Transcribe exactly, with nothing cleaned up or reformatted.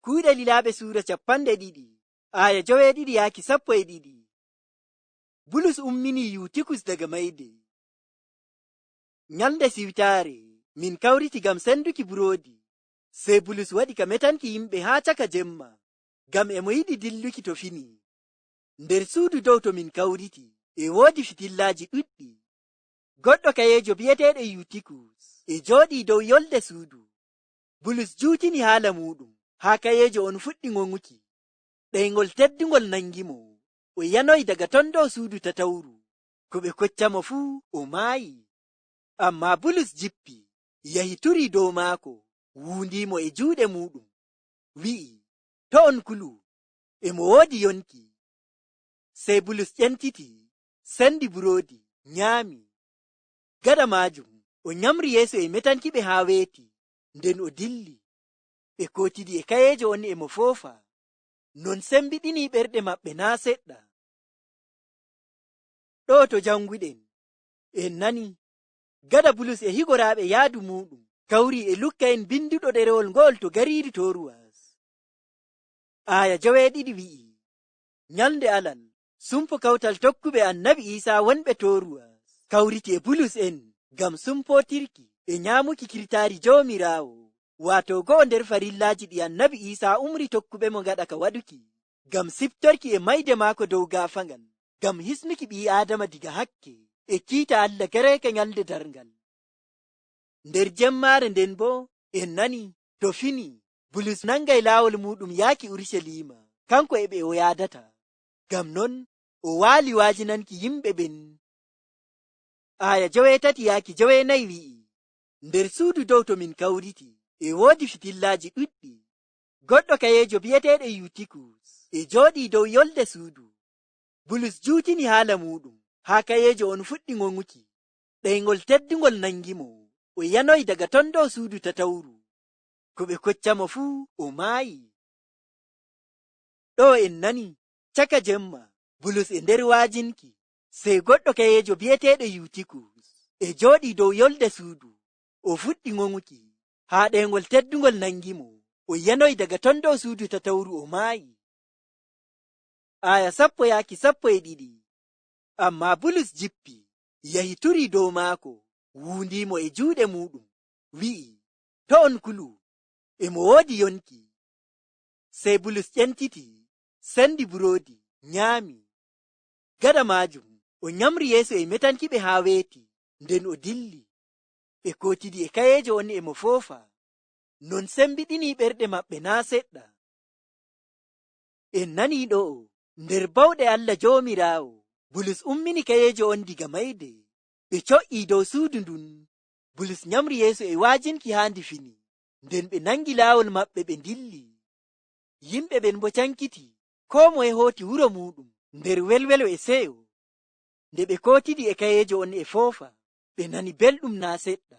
Kuuɗe Lilaaɓe suura cappanɗe ɗiɗi, aaya joweeɗiɗi yaaki sappo e ɗiɗi. Bulus ummini Yutikus daga mayde. Nyalnde siwtaare, min kawriti ngam senduki buroodi. Sey Bulus waɗi ka metanki yimɓe haa caka jemma, ngam e mo yiɗi dilluki to fini. Nder suudu dow to min kawriti, e woodi fitillaaji ɗuɗɗi. Goɗɗo kayeejo bi'eteeɗo Yutikus e jooɗi dow yolde suudu. Bulus juutini haala muuɗum haa kayeejo on fuɗɗi ŋoŋuki. Ɗeyŋgol tedduŋgol naŋgi mo, o yanoyi daga ton dow suudu tatawru. Ko ɓe kocca mo fuu, o maayi. Ammaa Bulus jippi, yahi turi dow maako, wuundi mo e juuɗe muuɗum, wi'i, "To on kulu, e mo woodi yonki." Sey Bulus ƴentiti, sendi buroodi, nyaami. Gaɗa maajum, o nyamri yeeso e metankiɓe haa weeti, nden o dilli. Ɓe kootidi e kayeejo on e mo foofa. Non sembiɗini ɓerɗe maɓɓe naa seɗɗa. Ɗo to janguɗen, en nani, gada Bulus e higoraaɓe yaadu muuɗum kawri e lukka'en binduɗo ɗerewol ngo'ol to gariiri Toruwas. Aaya joweeɗiɗi wi'i, "Nyalnde alal, sumpo kawtal tokkuɓe Annabi Iisa wonɓe Toruwas kawriti e Bulus en ngam sumpotirki e nyaamuki kirtaari Joomiraawo, waato go'o nder farillaaji ɗi Annabi Iisa umri tokkuɓe mo ngaɗa ka waɗuki, ngam siftorki e mayde maako dow gaafaŋgal, ngam hisnuki ɓii Aadama diga hakke e kiita Allah gereeke nyalnde darŋgal." Nder jemmaare nden boo, en nani, to fini, Bulus naŋgay laawol muuɗum yaaki Urusaliima, kaŋko e ɓe o yaadata. Ngam non, o waali waajinanki yimɓe ɓen. Aaya joweetati yaaki joweenayi wi'i, "Nder suudu dow to min kawriti, e woodi fitillaaji ɗuɗɗi. Goɗɗo kayeejo bi'eteeɗo Yutikus e jooɗi dow yolde suudu." Bulus juutini haala muuɗum, haa kayeejo on fuɗɗi ŋoŋuki. Ɗeyŋgol tedduŋgol naŋgi mo, o yanoyi daga ton dow suudu tatawru. Ko ɓe kocca mo fuu, o maayi. Ɗo en nani, caka jemma, Bulus e nder waajinki, sey goɗɗo kayeejo bi'eteeɗo Yutikus e jooɗi dow yolde suudu, o fuɗɗi ŋoŋuki, haa ɗeyŋgol tedduŋgol naŋgi mo, o yanoyi daga ton dow suudu tatawru, o maayi. Aaya sappo yaaki sappo e ɗiɗi. Ammaa Bulus jippi, yahi turi dow maako, wuundi mo e juuɗe muuɗum, wi'i, "To on kulu, e mo woodi yonki." Sey Bulus ƴentiti, sendi buroodi, nyaami. Gada maajum, o nyamri yeeso e metankiɓe haa weeti, nden o dilli. Ɓe kootidi e kayeejo on e mo foofa. Non sembiɗini ɓerɗe maɓɓe naa seɗɗa. En nani ɗo'o, nder bawɗe Allah Joomiraawo, Bulus ummini kayeejo on diga mayde. Ɓe co'i dow suudu ndun. Bulus nyamri yeeso e waajinki haa ndi fini. Nden ɓe naŋgi laawol maɓɓe, ɓe ndilli. Yimɓe ɓen boo caŋkiti, koo moye hooti wuro muuɗum nder welwelo e seyo. Nde ɓe kootidi e kayeejo on e foofa, ɓe nani belɗum naa seɗɗa.